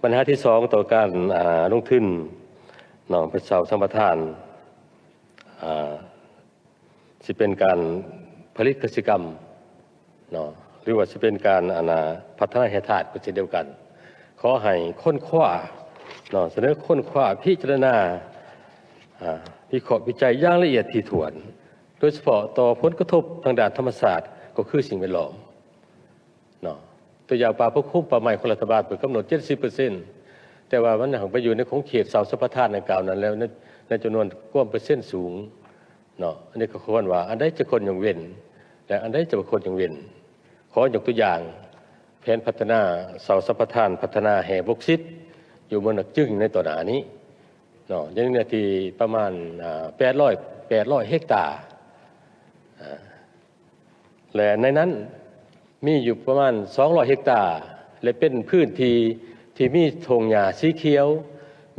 ບັນຫາທີສອງຕໍ່ການ ອາ ລົງທຶນເນາະ ເປັນເຊົ່າສຳປະທານ ອາ ຊິເປັນການຜະລິດກະສິກຳເນາະ ຫຼືວ່າຊິເປັນການ ອັນນ່າ ພັດທະນາແຮ່ທາດກໍເຊັ່ນດຽວກັນ. ຂໍໃຫ້ຄົ້ນຄວ້າເນາະ ສະເໜີຄົ້ນຄວ້າ ພິຈາລະນາ ອາ ວິເຄາະວິໄຈຢ່າງລະອຽດຖີ່ຖ້ວນ ໂດຍສະເພາະຕໍ່ຜົນກະທົບທາງດ້ານທຳມະຊາດ ກໍຄືສິ່ງແວດລ້ອມເນາະ. ຕົວຢ່າງປ່າປົກຄຸມປ່າໄມ້ຂອງລັດຖະບານເພິ່ນກຳນົດເຈັດສິບເປີເຊັນ ແຕ່ວ່າມັນຫາກໄປຢູ່ໃນຂົງເຂດເຊົ່າສຳປະທານດັ່ງກ່າວນັ້ນແລ້ວ ໃນ ໃນຈຳນວນກວມເປີເຊັນສູງເນາະ. ອັນນີ້ກໍຄວນວ່າ ອັນໃດຈະຄວນຍົກເວັ້ນ ແລະ ອັນໃດຈະບໍ່ຄວນຍົກເວັ້ນ. ຂໍຍົກຕົວຢ່າງ ແຜນພັດທະນາເຊົ່າສຳປະທານ ພັດທະນາແຮ່ບົກຊິດ ຢູ່ເມືອງໜັກຈຶງໃນຕໍ່ໜ້ານີ້ເນາະ ຍັງເນື້ອທີ່ປະມານ ອາ ແປດຮ້ອຍ ແປດຮ້ອຍເຮັກຕາ ອາ ແລະ ໃນນັ້ນມີຢູ່ປະມານສອງຮ້ອຍເຮັກຕາ ແລະ ເປັນພື້ນທີ່ທີ່ມີທົ່ງຫຍ້າສີຂຽວ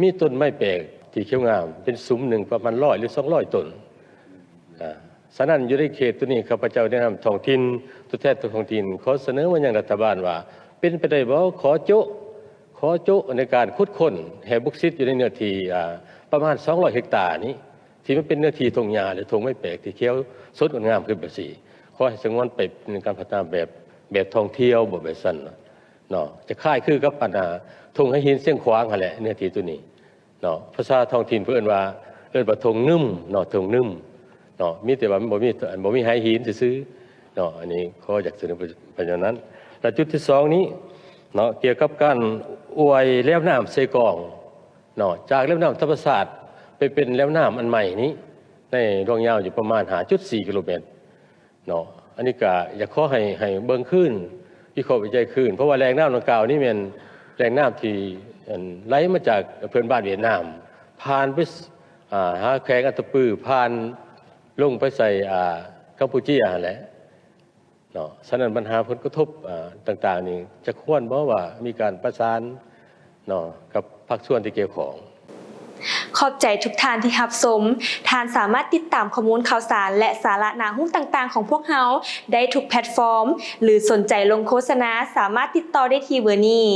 ມີຕົ້ນໄມ້ແປກທີ່ຂຽວງາມ ເປັນສຸມໜຶ່ງປະມານຮ້ອຍ ຫຼື ສອງຮ້ອຍຕົ້ນ. ອາ ສະນັ້ນ ຢູ່ໃນເຂດໂຕນີ້ ຂ້າພະເຈົ້າແນະນຳທ້ອງຖິ່ນ ຕົວແທນທ້ອງຖິ່ນ ຂໍສະເໜີມາຍັງລັດຖະບານວ່າ ເປັນໄປໄດ້ບໍ່ ຂໍໂຈະ ຂໍໂຈະໃນການຂຸດຄົ້ນແຮ່ບົກຊິດຢູ່ໃນເນື້ອທີ່ ອາ ປະມານສອງຮ້ອຍເຮັກຕານີ້ ທີ່ມັນເປັນເນື້ອທີ່ທົ່ງຫຍ້າ ແລະ ທົ່ງໄມ້ແປກທີ່ຂຽວສົດງົດງາມຂຶ້ນແບບຊີ້ ຂໍໃຫ້ສະຫງວນໄປເປັນການພັດທະນາແບບ ແບບທ່ອງທ່ຽວ ບໍ່ແບບຊັ້ນເນາະ ຈະຄ້າຍຄືກັບອັນ ອາ ທົ່ງໄຫຫີນຊຽງຂວາງຫັ້ນແຫຼະ ເນື້ອທີ່ໂຕນີ້ເນາະ. ພາສາທ້ອງຖິ່ນເພິ່ນເອີ້ນວ່າ ເອີ້ນວ່າທົ່ງໜຶ່ມເນາະ ທົ່ງໜຶ່ມເນາະ ມີແຕ່ວ່າມັນບໍ່ມີ ບໍ່ມີໄຫຫີນຊື່ໆເນາະ. ອັນນີ້ຂໍຢາກສະເໜີໄປ ໄປແນວນັ້ນ. ແລະ ຈຸດທີສອງນີ້ເນາະ ກ່ຽວກັບການອວຍແລວນ້ຳເຊກອງ ເນາະ ຈາກແລວນ້ຳທຳມະຊາດໄປເປັນແລວນ້ຳອັນໃໝ່ນີ້ ໃນລວງຍາວຢູ່ປະມານຫ້າຈຸດສີ່ກິໂລແມັດເນາະ. ອັນນີ້ກະຢາກຂໍໃຫ້ ໃຫ້ເບິ່ງຄືນ ວິເຄາະວິໄຈຄືນ ເພາະວ່າແຫຼ່ງນ້ຳດັ່ງກ່າວນີ້ແມ່ນແຫຼ່ງນ້ຳທີ່ ອັນ ໄຫຼມາຈາກເພື່ອນບ້ານຫວຽດນາມ ຜ່ານໄປ ອາ ຫາແຂວງອັດຕະປື ຜ່ານລົງໄປໃສ່ ອາ ກຳປູເຈຍຫັ້ນແຫຼະ ເນາະ. ສະນັ້ນບັນຫາຜົນກະທົບ ອາ ຕ່າງໆນີ້ ຈະຄວນບໍ່ວ່າມີການປະສານເນາະ ກັບພາກສ່ວນທີ່ກ່ຽວຂ້ອງ? ຂອບໃຈທຸກທ່ານທີ່ຮັບຊົມ. ທ່ານສາມາດຕິດຕາມຂໍ້ມູນຂ່າວສານ ແລະ ສາລະໜ້າຮູ້ຕ່າງໆຂອງພວກເຮົາໄດ້ທຸກແພລດຟອມ ຫຼື ສົນໃຈລົງໂຄສະນາ ສາມາດຕິດຕໍ່ໄດ້ທີ່ເບີນີ້.